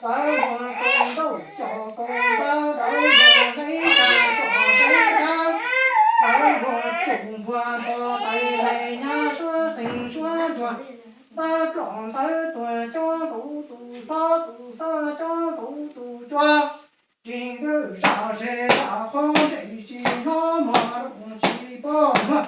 Dawb luag tus nkauj coj kaus ntawv, dawb luag hleb coj hleb dawb, dawb luag tsuj npuag npog tais hlais nyab suab qeeg suab ntsuag, dawb plom ntawb tuag cob nkaus tus xob, tus xob cob nkaus tus cua. Tsis nkwj zam ze zam qhuav ntsej tsis hnov mog, tsis pom mog.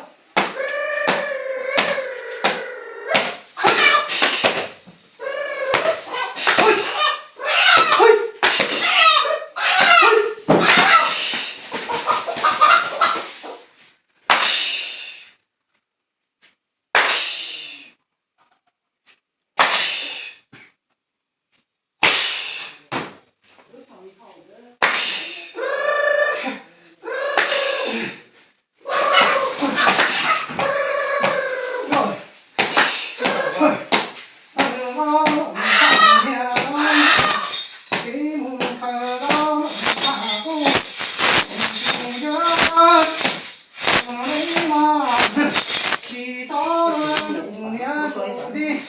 Tsis txhob luag ntsum niam ntsum txiv,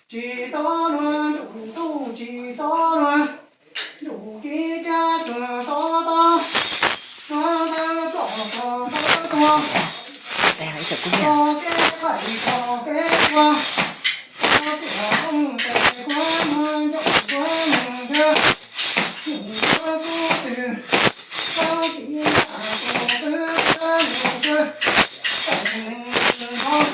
tsis txhob luag ntsum tub, tsis txhob luag ntsum kiv, cab tsuag txhob tau, tsuag ntawd txoj txog txawb tuag, txog kev qaij txog kev tuag, txog tuaj mus tes kuav muag ncauj kuav mus ntsia, mus kuav kub twg, txog kiv yam tus twb mus ntsia, txawm neeg ntog.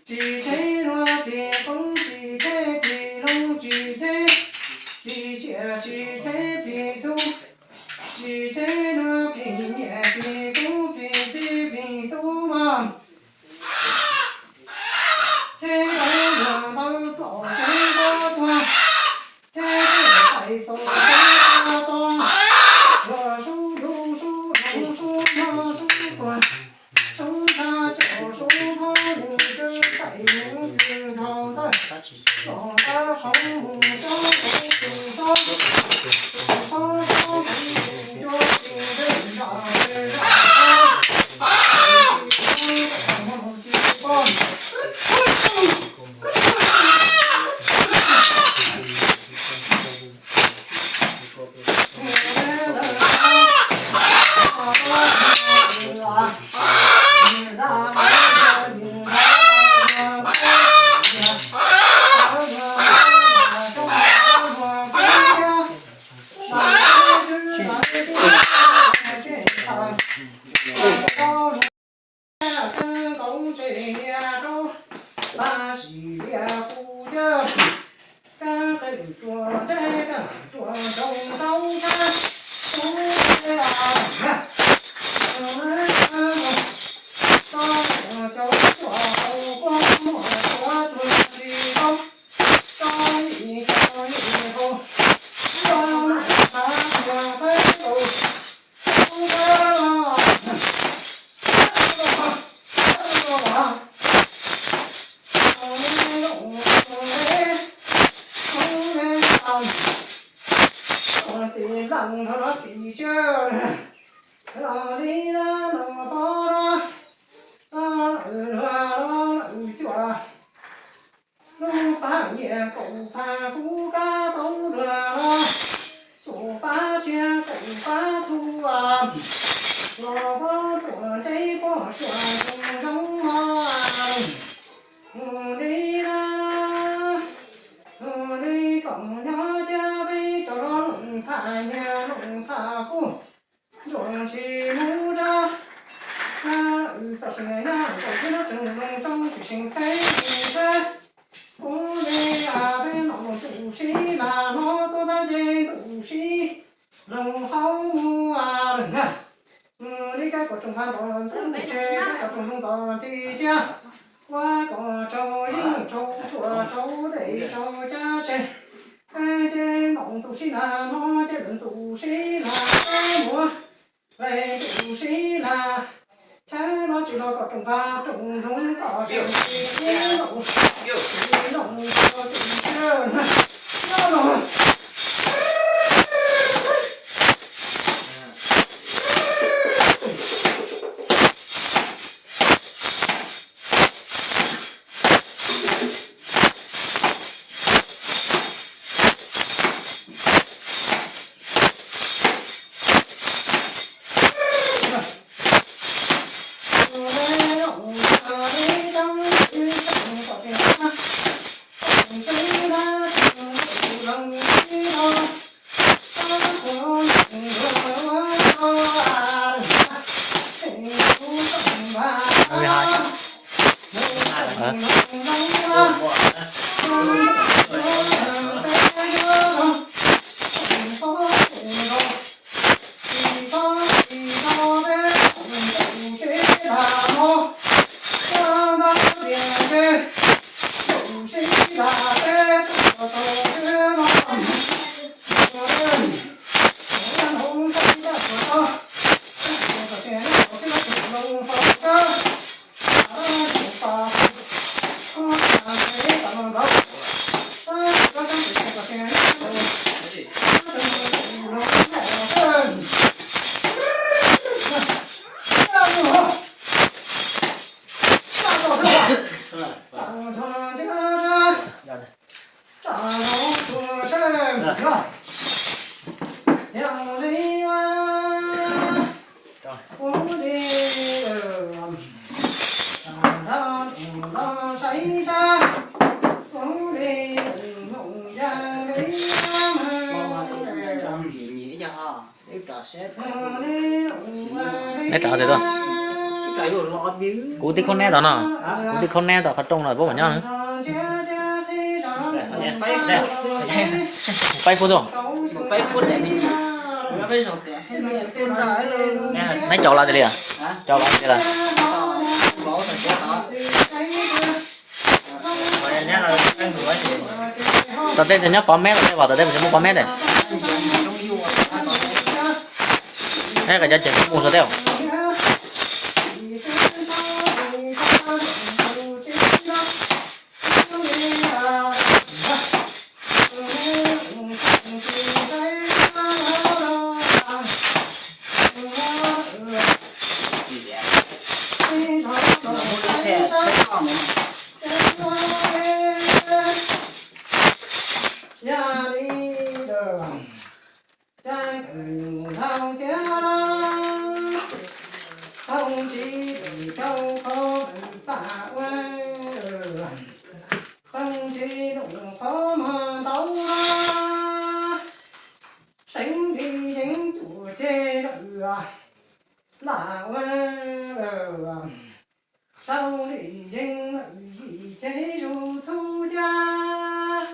Tsis cheb luag plig qoob, tsis cheb plig loo, tsis cheb plig xiam, tsis cheb plig txhu, tsis cheb luag plig niam plig tub plig txiv plig tub mog. Cheb luag ntawd plom cheb ntaub tuag, cheb tej tais txaus cheb ntaub tuag, luag sub dub sub dub sub nyob sub tuag, sub ntsha cov sub nyob nws kws tais nws kws nrhau ntawd, los tab qhov mus cov tais tus xob, tus xob xob tus tus cov tis ntawd zam zam Tab sis liaj qus cawv, kab qeej tsuas ntseb kab tsuas nroo ntaub sab, ub, tsob tsuas cau tsuas hau kuab muaj tsuav tsuag li tau, tsob yim tau yim hau, tsob muaj tsuav tsuag qeeb tau. Lub pab nyiaj kaum pab kub kab tau luag los, kaum pab tsiaj kaum pab txhu, los pob tsuas ntseb pob tsuas zoo zoo mog. Mus li na, mus li koom nyob thiab peb tso looj tham nyiaj looj tham kub, ntsuam ntsis mus rau txoj sia nyob txoj kev nyob tseem zoo zoo tsis seem teb tsis teb. Kuv li peb los tus sib mas hlob tuaj tab nce tus sib zoo hauv mus lawm na. Li kab kom tsoom pha ntos ntub mus tsev, kab kom tsoom hluas ntos ti cia. Ua kom tsaus yeej tsaus tsuas tsaus dej tsaus cab tseg, ces moos tus sib nag hmo ces lwm tus sib nag muag, tus sib nag chaw los tsis los kom rooj vag rooj nroog kom tsis tsis los tsis los tsis los. Neb rov tias tuaj. Kuv tib khaub neb tod no, kuv tib khaub neb tod qhov rooj no puab mam nyob. Peb pub tuaj. Neb cov los tias li, cov los tias li. Tom tej nyob pov meb, tom tej vam, tom tej muaj pov meb ne. Neb cov ces mus tom tej. Seev li yeeb cuam ceg lawm, lam ua lawm, sau li yeeb lawm yim ceg zuj txhub cag.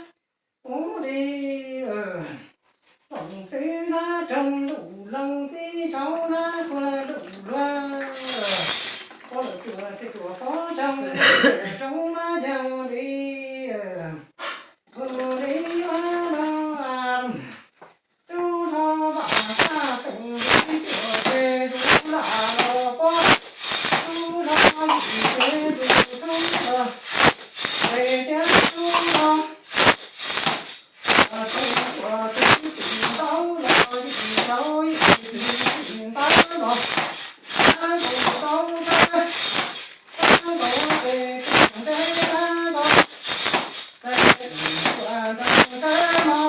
Ub li, loos twb nab roog lus loos txib rau nab kua lus luag, ua lawm cuam tej cuam pob tsaug, zoo mab yag li, ua li ua lawm. Tub rog vam sab xeem ntxwv cuam ces zuj lam los pob, tub rog yim ces zuj tub los, ces thiab tub rog, tub cuam tub tsis ntau los yim rau yim tsis ntau los, tab tus tau ntawd, tab tus ces tub ntawd tab tus, ces tub cuam ntawd tab no.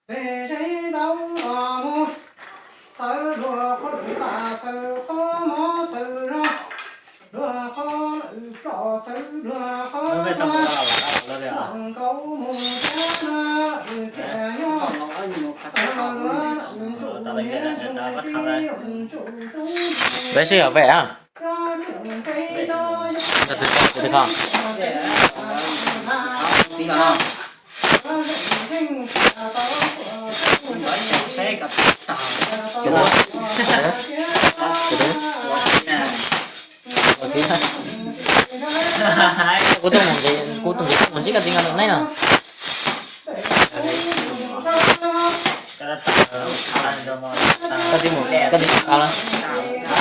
Pem zeb dau los mus, txhawv luag qhov lwm tas, txhawv qhov mov, txhawv Peb sib yog vem a? Ntawm tus koj, tus koj. Kuv tuaj mus nqis, kuv tuaj nqis tuaj mus ntsib koj txiv nkawd neb no. Koj txiv mus, koj txiv mus tau lawm.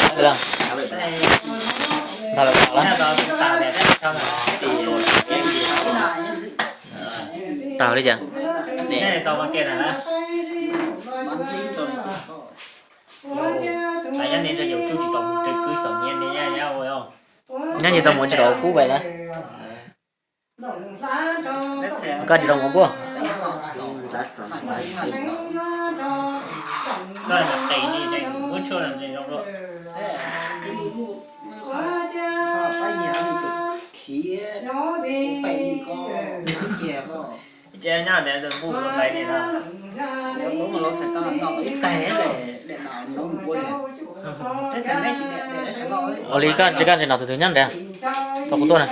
Ntag lawm, ntag lawm. Tau li cas? Nyob ni tau mus tsis tau kub pem na. Koj tsis tau mus kuj. Ua li koj tsis, koj tsis nov tus twg nyob nrad, tau kuv tuaj na.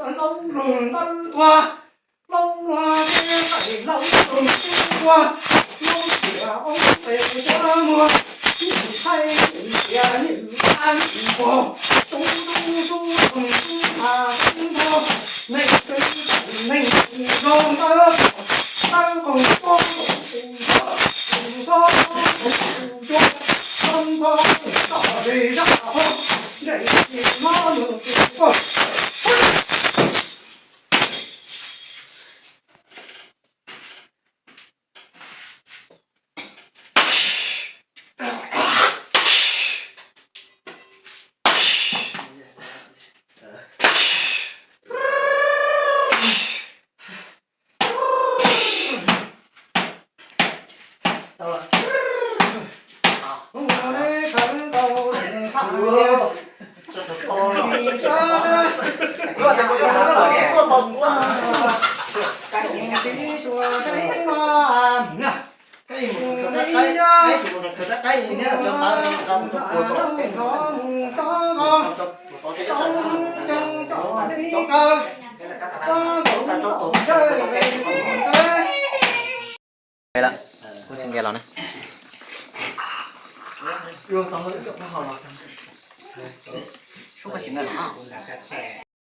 Hlauv luag ntawd tuag, hlauv luag tej qaim hlauv luag tub tuag, hlauv tias ob peb cuab muag, nim thaij nim tias nim qab nim npuag, tub tub tub tub mas tub npuag, neeg twg neeg zoo ntawd, tawb nqaus pob nqaus tus zos, tus zos tus cuab, txhob ntxov tom zej zog, ntsej tsis mob nws tus pog. Lawm, kuv tsis nqis los ne.